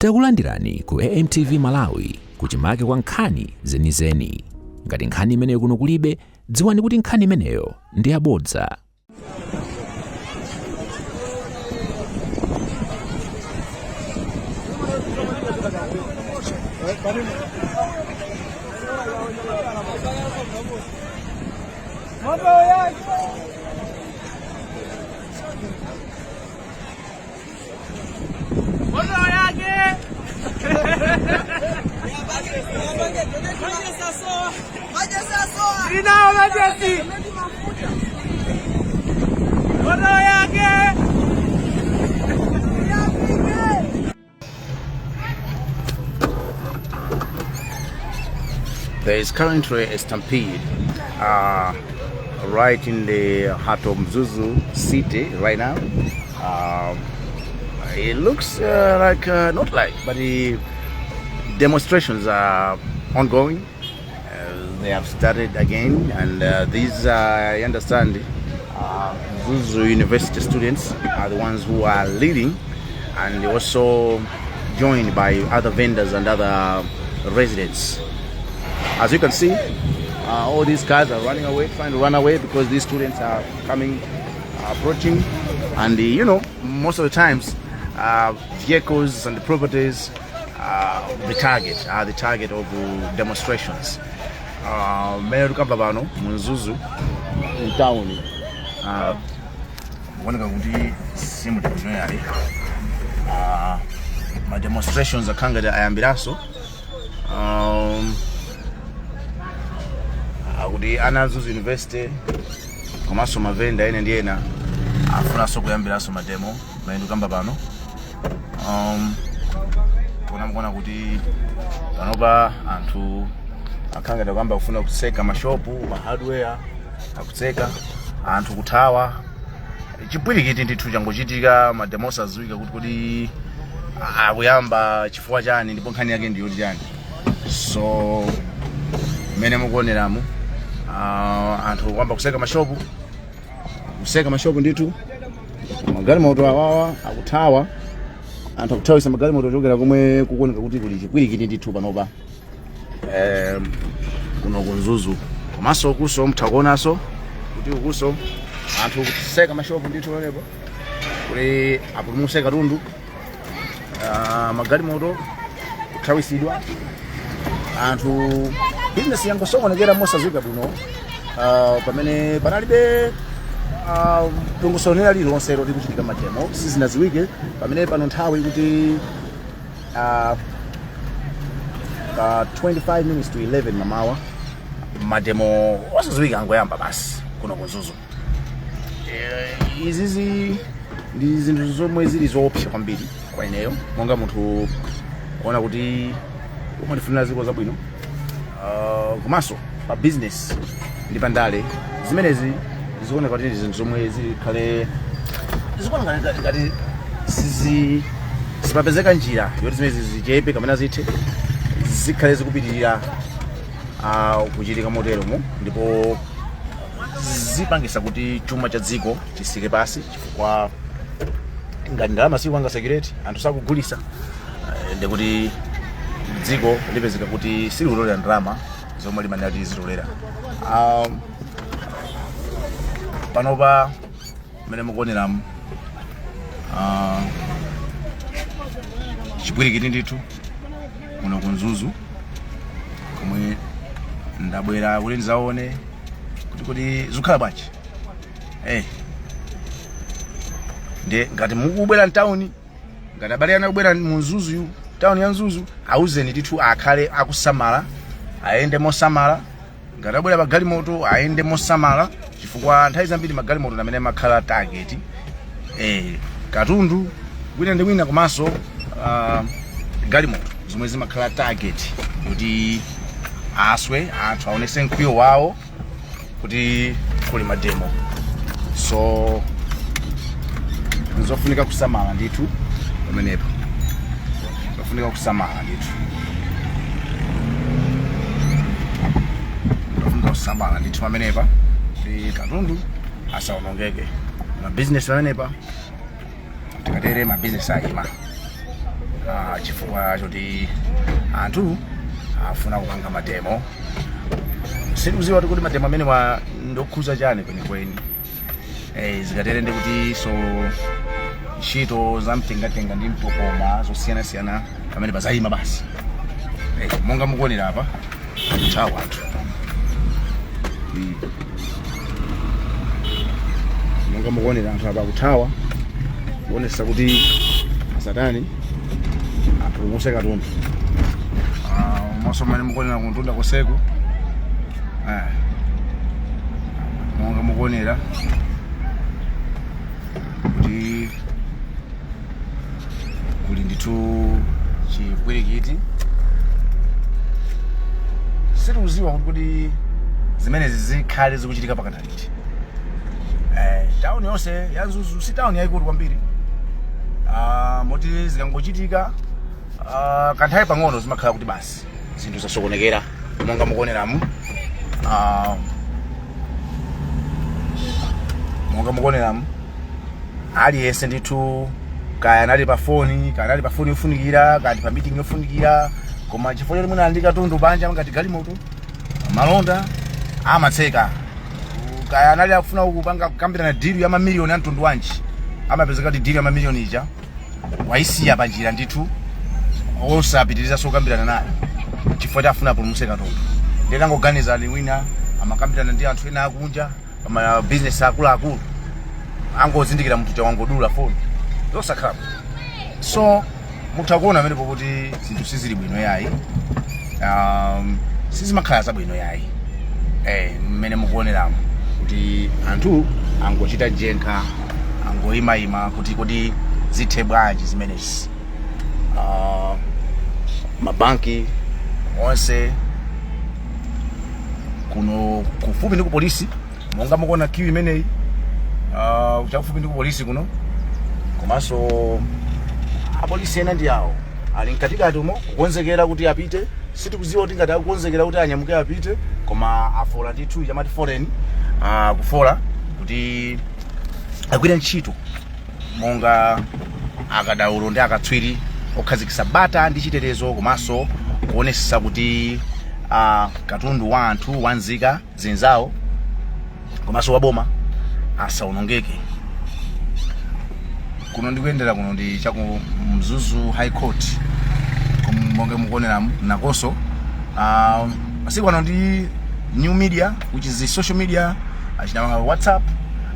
Takulandirani ku AMTV Malawi, kuchimake kwa nkhani zenizeni. Ngati nkhani imeneyo kuno kulibe, dziwani kuti nkhani imeneyo ndi yabodza. There is currently a stampede right in the heart of Mzuzu city right now. It looks like, not like, but the demonstrations are ongoing. They have started again, and these, I understand, Mzuzu University students are the ones who are leading, and also joined by other vendors and other residents. As you can see, all these cars are running away, trying to run away because these students are coming, approaching, and most of the times, vehicles and the properties are the target of demonstrations. Mmene tikamba pano mu Mzuzu mtown kuoneka kuti simuli bwino yayi. Ma demonstrations akhala ngati ayambiranso, akuti ana Mzuzu University komanso mavenda ena ndi ena afunanso kuyambiranso mademo mmene tikamba pano. Mukuona kuti panopa anthu akhala ngati akuyamba kufuna kutseka mashopu, ma hardware akutseka, anthu kuthawa. Chipwirikiti ndithu changochitika. Mademo osadziwika kuti kodi akuyamba chifukwa chani ndipo nkhani yake ndiyoti chani. So mmene mukuoneramu, anthu kuyamba kutseka mashopu, kutseka mashopu ndithu. Magalimoto awawa akuthawa, anthu akuthawisa magalimoto kuchokera komwe kukuoneka kuti kuli chipwirikiti ndithu panopa kuno ku Mzuzu. Komanso kuso mutha kuonanso kuti ukuso anthu kutseka mashopu ndithu pamenepo kuti apulumutse katundu. Magalimoto kuthawisidwa, anthu business yangosokonekera mosadziwika bwino, pamene panalibe dongosolo lina lililonse loti kuchitika mademo, sizinadziwike. Pamene pano nthawi kuti 25 minutes to 11 mamawa, mademo osadziwika angoyamba basi kuno ku Mzuzu. Izizi ndi zinthu zomwe zili zoopsa kwambiri kwa ineyo monga munthu ona kuti umandifunira dziko zabwino, komanso pa business ndi pa ndale. Zimenezi zikuoneka kuti ndi zinthu zomwe zikhale zikuoneka ngati sipapezeka njira yoti zimenezi zichepe kapena zithe, zikhale zikupitirira kuchitika moteromo, ndipo zipangisa kuti chuma cha dziko chisike pasi, chifukwa ngati ndalama sikupanga circulate, anthu sakugulisa, ndikuti dziko lipezeka kuti silikutolera ndalama zomwe limanena kuti zitolera. Panopa mmene mukuoneramu, chipwirikiti ndithu kuno ku Mzuzu, komwe ndabwera kuti ndizaone kuti zikukhala bwanji. Nde ngati mukubwera mtawuni, ngati abale anu akubwera mu Mzuzu, tawuni ya Mzuzu, auzeni ndithu akhale akusamala, ayende mosamala. Ngati abwera pa galimoto, ayende mosamala, chifukwa nthawi zambiri magalimoto ndi amene amakhala target, katundu wina ndi wina, komanso galimoto zomwe zimakhala target kuti aswe, anthu aonese mkwiyo wawo kuti kuli mademo. So nzofunika kusamala ndithu pamenepo, zofunika kusamala ndithu, zofunika kusamala ndithu pamenepa kuti katundu asaonongeke, mabizinesi pamenepa tikatere mabizinesi ayima. Chifukwa choti anthu afuna kupanga mademo. Sitikuziwa kuti mademo amenewa ndokhuza chani kwenikweni. Zikatere ndi kuti so ntchito za mtengatenga ndi mtokoma zosiyanasiyana pamene pazayima basi. Monga mukuonera apa, akuthawa anthu. Monga mukuonera, anthu apa akuthawa kuonesa kuti asatani, apulumuse katundu. Monso mmene mukuonera kuntunda koseko, monga mukuonera kuti kuli ndithu chipwirikiti. Sitikuziwa kuti zimenezi zikhale zikuchitika pakanaliti. Town yonse ya Mzuzu si town yayikulu kwambiri, moti zikangochitika kanthawi pang'ono zimakhala kuti basi zinthu zasokonekera. Monga mukuoneramu, monga mukuoneramu, aliyense ndithu kaya anali pa foni, kaya anali pa foni yofunikira, kaya ndi pa meeting yofunikira, koma chifukwa choti mwina ali ndi katundu panja ngati galimoto, malonda amatseka. Kaya anali akufuna kupanga kukambirana deal ya mamiliyoni a mtundu wanji, amapezeka kuti deal ya mamiliyoni ija waisiya panjira ndithu, osapitiriza kukambirana naye chifukwa chafuna apulumutse katundu. Nditangoganiza ali wina amakambirana ndi anthu ena akunja pa business akuluakulu, angozindikira munthu chawangodula foni, zosakhala. So mutha kuona pamenepo kuti zinthu sizili bwino yayi, sizimakhala zabwino yayi. Mmene mukuoneramo kuti anthu angochita jenkha, angoyimayima kuti kodi zithe bwanji zimenezi. Mabanki onse kuno kufupi ndi ku polisi, monga mukuona queue imeneyi, chakufupi ndi ku polisi kuno, komanso apolisi ena ndi awo ali mkatikati umo kukonzekera kuti apite. Sitikuziwa kuti ngati akukonzekera kuti anyamuke apite, koma afola ndithu, chamati foreign, kufola kuti agwire ntchito monga akadaulo ndi akatswiri okhazikitsa bata ndi chitetezo, komanso kuonetsetsa kuti katundu wa anthu, wa nzika zinzawo komanso wa boma asawonongeke. Kuno ndikuyendera kuno ndi chaku Mzuzu High Court. Monga mukuonera, nakonso masiku ano ndi new media, which is the social media, achina WhatsApp,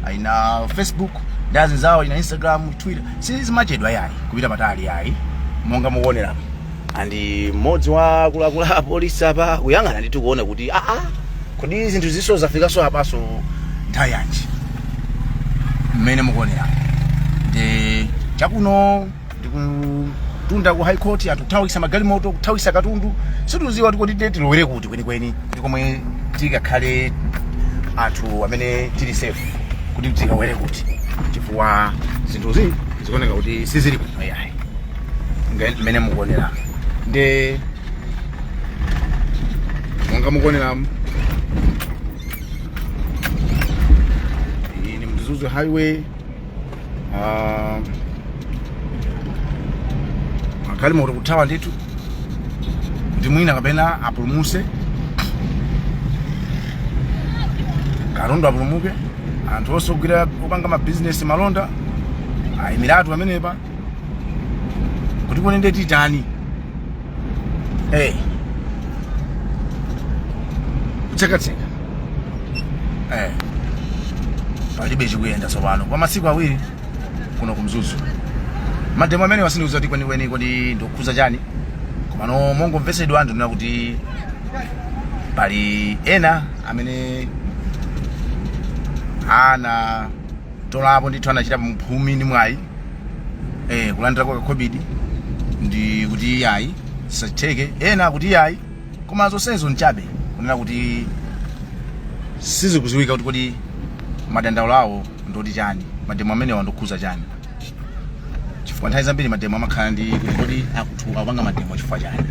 aina Facebook ndi azinzawo, ina Instagram, Twitter, sizimachedwa yayi kupita patali yayi. Monga mukuonera, andi mmodzi wa akuluakulu a polisi apa kuyang'ana ndithu kuona kuti aa, kodi zinthu ziso zafikanso apaso nthawi yanji? Mmene mukuonera ndi chakuno ndikutunda ku High Court, anthu kuthawisa magalimoto, kuthawisa katundu. Situziwa kuti kodi tilowere kuti kwenikweni, kuti komwe tikakhale anthu amene tili safe, kuti tikawere kuti, chifukwa zinthuzi zikuoneka kuti sizili bwino yayi. Mmene mukuonera ndi monga mukuonera, iyi ni Mzuzu Highway. Magalimoto kuthawa ndithu kuti mwina kapena apulumuse katundu, apulumuke. Anthu onse ogwira, opanga mabizinesi, malonda ayimiratu pamenepa kuti kone nde titani? Hey, kutsekatseka, palibe chikuyenda tsopano kwa masiku 2 kuno kumzuzu. Mademo amene wasindiuza kuti kwenikweni kodi ndikukhuza chani, komano mongomvesedwa anthu ndina kuti pali ena amene ana tolapo ndithu, anachita mphumi ndi mwayi, kulandira kwa COVID ndi kuti yayi, sisatheke, ena kuti yayi, koma zonsezo nchabe kunena kuti sizikuziwika kuti kodi madandaulo awo ndoti chani, mademo amenewa ndokhuza chani, chifukwa nthawi zambiri mademo amakhala ndi kuti kodi akuthu akupanga mademo chifukwa chani.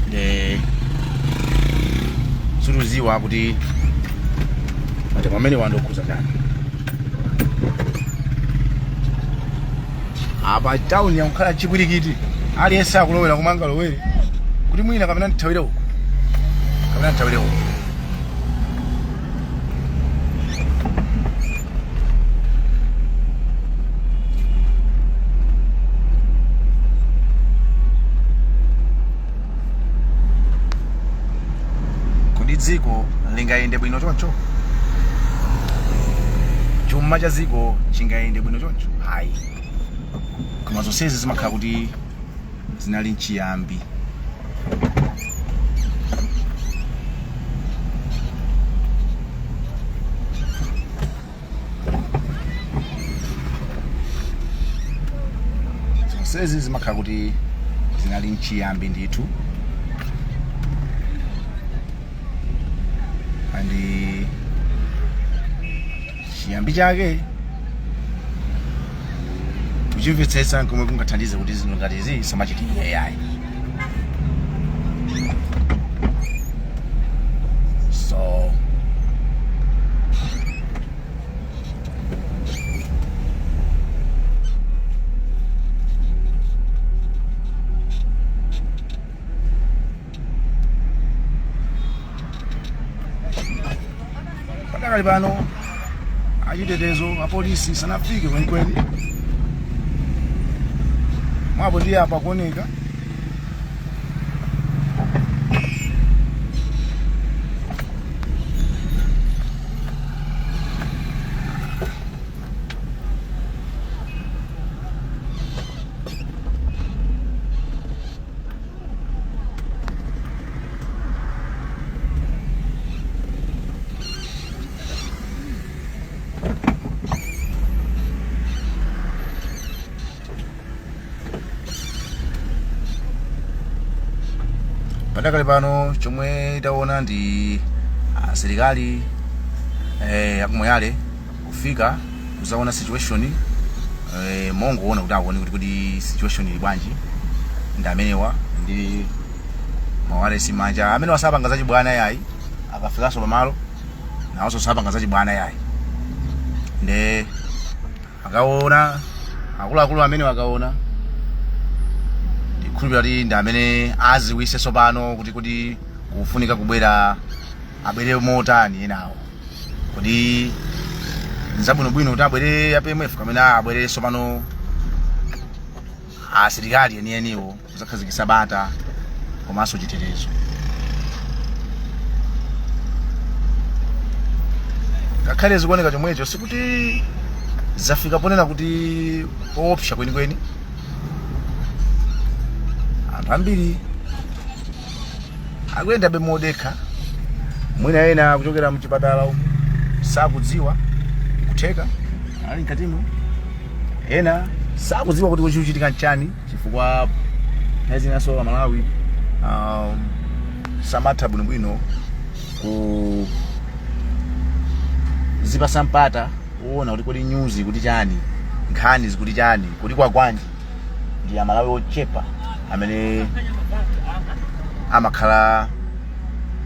Nde situziwa kuti mademo amenewa ndokhuza chani. Apa town yakukhala chipwirikiti, aliyense akulowera komwe angalowere kuti mwina kapena ndithawire uku, kapena ndithawire uku. Kodi dziko lingayende bwino choncho? Chuma cha dziko chingayende bwino choncho? Hayi. Koma zonsezi zimakhala kuti zinali mchiyambi. Zonsezi zimakhala kuti zinali mchiyambi ndithu. And chiyambi chake kuchimvetsetsa nkomwe kungathandize kuti zinthu ngati izi zisamachitike yayi. So padakali pano achitetezo, apolisi sanafike kwenikweni. Mwapo ndi apa kuoneka Padakali pano chomwe taona ndi asilikali akumuyale kufika kuzaona situation, mongoona kuti akuone kuti situation ili bwanji. Ndi amenewa ndi mawalesi manja amene wasapanga zachibwana yayi. Akafikanso pamalo nawonso sapanga zachibwana yayi. Nde akaona akuluakulu amene akaona, ndikhulupirira kuti ndi amene aziwise tsopano kuti kufunika kubwera, abwere motani enawo. Kodi nzabwinobwino kuti abwere a PMF kapena abwere tsopano asilikali enieniwo kuzakhazikitsa bata komanso chitetezo? Ngakhale zikuoneka chomwecho, sikuti zafika ponena kuti poopsa kwenikweni. Anthu ambiri akuyendabe modekha, mwina ena kuchokera mchipatala uku sakudziwa, kutheka ali mkatimo, ena sakudziwa kuti kuchitika nchani, chifukwa nthawi zinaso Amalawi samatha bwinobwino ku zipasa mpata kuona kuti kodi news kuti chani, nkhani zikuti chani, kuti kwagwanji. Ndi Amalawi ochepa amene amakhala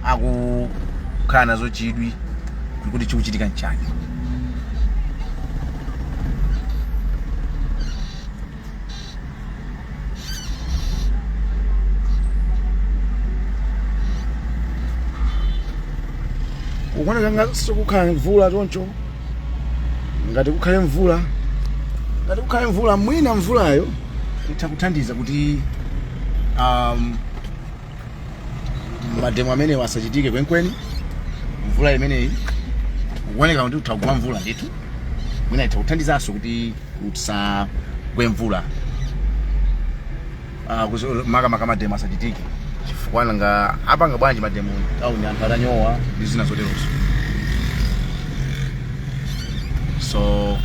akukhala nazo chidwi kuti chikuchitika nchani. Ukuoneka ngati sikukhala mvula choncho. Ngati kukhale mvula, ngati kukhale mvula, mwina mvulayo itha kuthandiza kuti mademo amenewa asachitike kwenikweni. Mvula imeneyi kuoneka kuti kutha kugwa mvula ndithu, mwina itha kuthandizanso kuti kusagwe mvula, makamaka mademo asachitike, chifukwa nanga apanga bwanji mademo tauni anthu atanyowa ndi zina zoterozo? So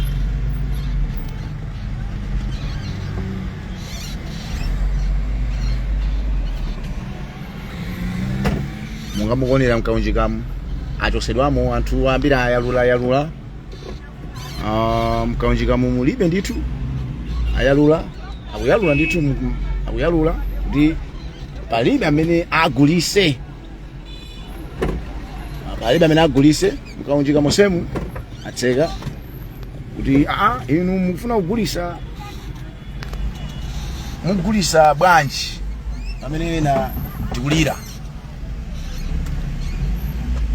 monga mukuonera, mkaunjikamu achosedwamo anthu ambiri, ayalula ayalula. Mkaunjikamu mulibe ndithu, ayalula, akuyalula ndithu, akuyalula kuti palibe amene agulise, palibe amene agulise mkaunjika mosemu. Atseka kuti aa, inu mukufuna kugulisa Mugulisa bwanji pamene ena tikulira?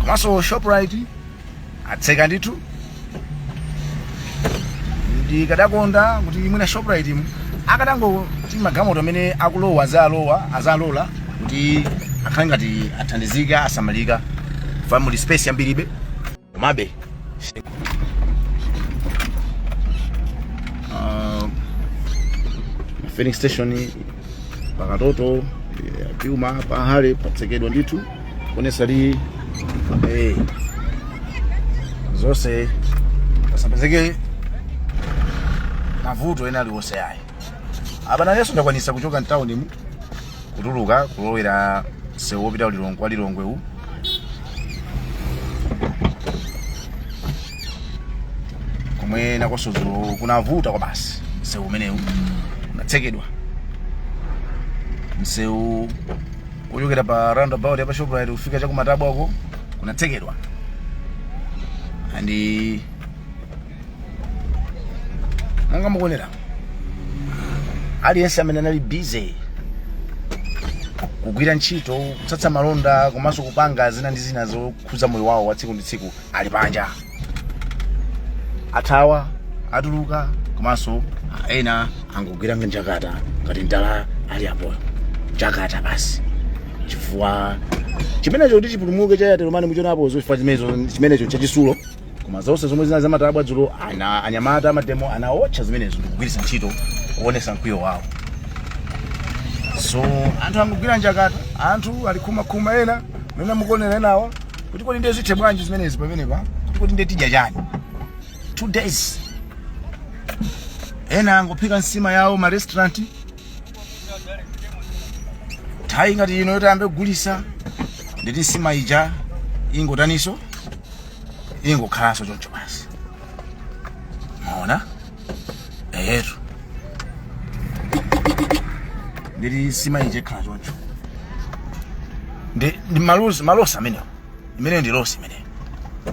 Komanso Shoprite atseka ndithu. Ndikadakonda kuti mwina Shoprite mu akadangoti magalimoto amene akulowa azalowa, azalola kuti akhale ngati athandizika, asamalika, family space yambiribe. Komabe filling station pakatoto, Puma pahale patsekedwa ndithu, kuonesa li zonse pasapezeke mavuto ena aliwonse ayi. Apa nanenso ndakwanisa kuchoka mtawunimu, kutuluka kulowera msewu wopita Lilongwe, kwa Lilongwe uwu. Komwe nakonso dzulo kunavuta kwa basi, msewu umenewu unatsekedwa, msewu kuchokera pa roundabout ya pa Shoprite kufika chakumatabwako kunatsekedwa. And monga mukuonera, aliyense amene anali busy kugwira ntchito, kutsatsa malonda komanso kupanga zina ndi zina zokhudza moyo wawo wa tsiku ndi tsiku ali panja, athawa, atuluka, komanso ena angogwira njakata ngati mdala ali apoyo, njakata basi, chifukwa chimenecho kuti chipulumuke cha Airtel Money muchionapo, chifukwa chimenecho chimenecho chachisulo. Koma zonse zomwe zina zamatabwa dzulo, ana anyamata ama demo anaotcha zimenezo ndikugwiritsa ntchito kuonesa mkwiyo wawo. So anthu angogwira njakata, anthu ali khumakhuma, ena mene mukuonera enawa kuti kodi ndiye zithe bwanji zimenezi pamenepa, kuti kodi ndiye tidya chani 2 days? Ena angophika nsima yawo ma restaurant. Nthawi ngati ino yoti ayambe kugulisa, nditi nsima ija ingotaniso, ingokhalanso choncho basi. Maona eyetu, nditi nsima ija ikhala choncho, ndi ma loss, ma loss amenewo. Imeneyo ndi loss imeneyo.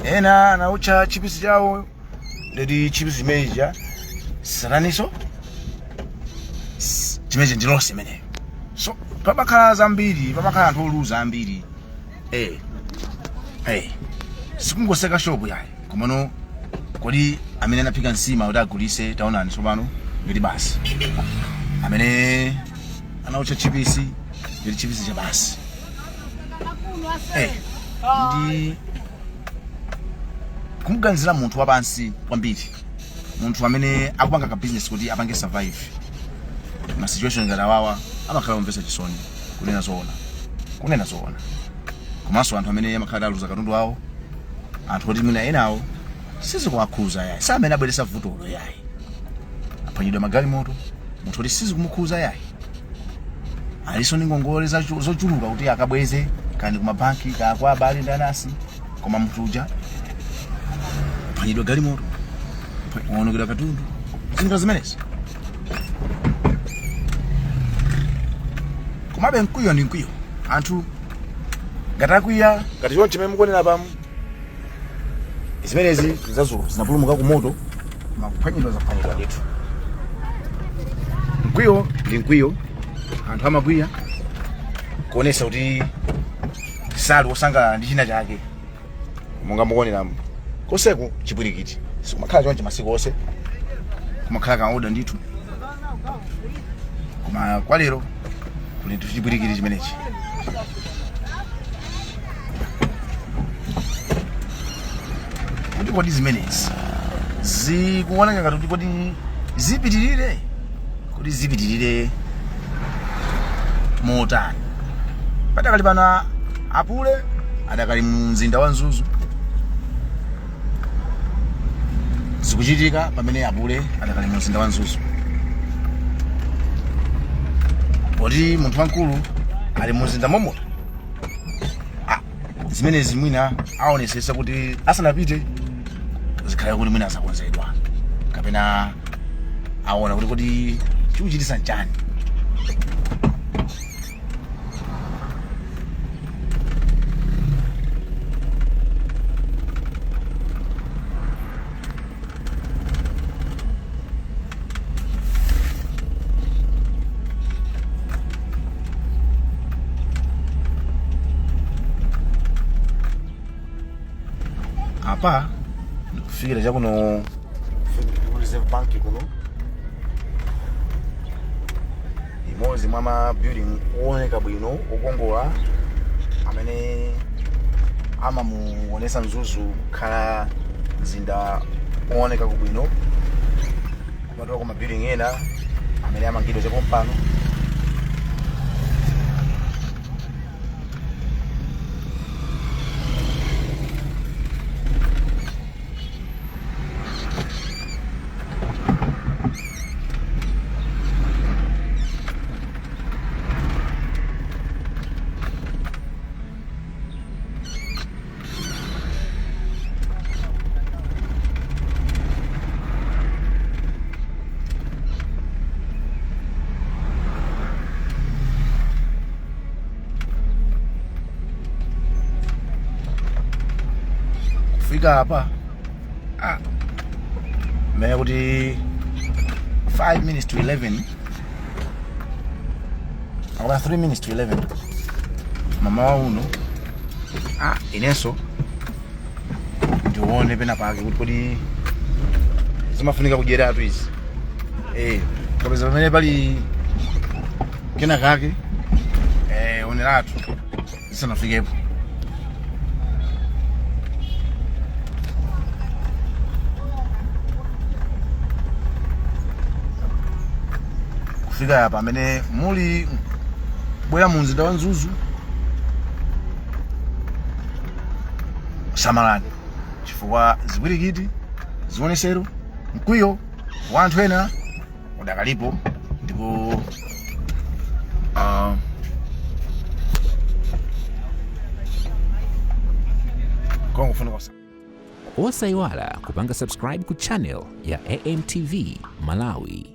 Ena anaucha chipisi chawo, nditi chipisi chimeneja sataniso, chimenechi ndi loss imeneyo. So pamakhala zambiri, pamakhala anthu oluza ambiri. Sikungoseka shopu yayi, komano kodi amene anaphika nsima kuti agulise, taonani tsopano ngati basi. Amene anaucha chipisi, ngati chipisi cha basi. Ndi kumuganizira munthu wapansi kwambiri, munthu amene akupanga ka business kuti apange survive ma situation ngati awawa, amakhala omvetsa chisoni, kunena zoona, kunena zoona. Komanso anthu amene amakhala aluza katundu awo, anthu oti mwina enawo sizikuwakhuza yayi, sa amene abweretsa vutolo yayi, aphwanyidwa magalimoto, munthu oti sizikumukhuza yayi, aliso ndi ngongole zochuluka kuti akabweze kandi kumabanki, kaya kwa abale ndi anasi, koma munthu uja kuphwanyidwa galimoto, kuonongedwa katundu, zinthu zimenezi. Komabe mkwiyo ndi mkwiyo, anthu ngati akwiya ngati chonchi chimene mukuonera pamu, zimenezi zazulo zinapulumuka ku moto, koma kuphwanyidwa zaphwanyidwa ndithu. Mkwiyo ndi mkwiyo, anthu amakwiya kuonesa kuti sali wosangalala ndi china chake. Monga mukuoneramu, koseko chipwirikiti, sikumakhala chonchi masiku onse, kumakhala ka order ndithu, koma kwa lero kuli ndithu chipwirikiti chimenechi. Kuti kodi zimenezi zikuoneka ngati kuti kodi zipitirire, kodi zipitirire motani? Padakali pano apule adakali mu mzinda wa Mzuzu. Zikuchitika pamene apule adakali mu mzinda wa Mzuzu, poti munthu wamkulu ali mu mzinda momuno. Ah, zimenezi mwina aonesesa kuti asanapite zikhale kuti mwina asakonzedwa, kapena aona kuti kodi chikuchitisa nchani. Apa ndikufikira chakuno ku Reserve Bank kuno, imodzi mwa ma building ooneka bwino, okongola, amene amamuonesa Mzuzu kukhala mzinda ooneka kubwino, kupatula ku ma building ena amene amangidwa chapompano. Kufika apa, mene kuti 5 minutes to 11, akuna 3 minutes to 11 mamawa uno. Inenso ndione pena pake kuti kodi zimafunika kudyeratu izi. Kapeza pamene pali kena kake, oneratu zisanafikepo. Kufika apa, amene muli bwera mu mzinda wa Mzuzu, samalani, chifukwa zipwirikiti, zionesero, mkwiyo wa anthu ena udakalipo, ndipo kongofunika Osayiwala kupanga subscribe ku channel ya AMTV Malawi.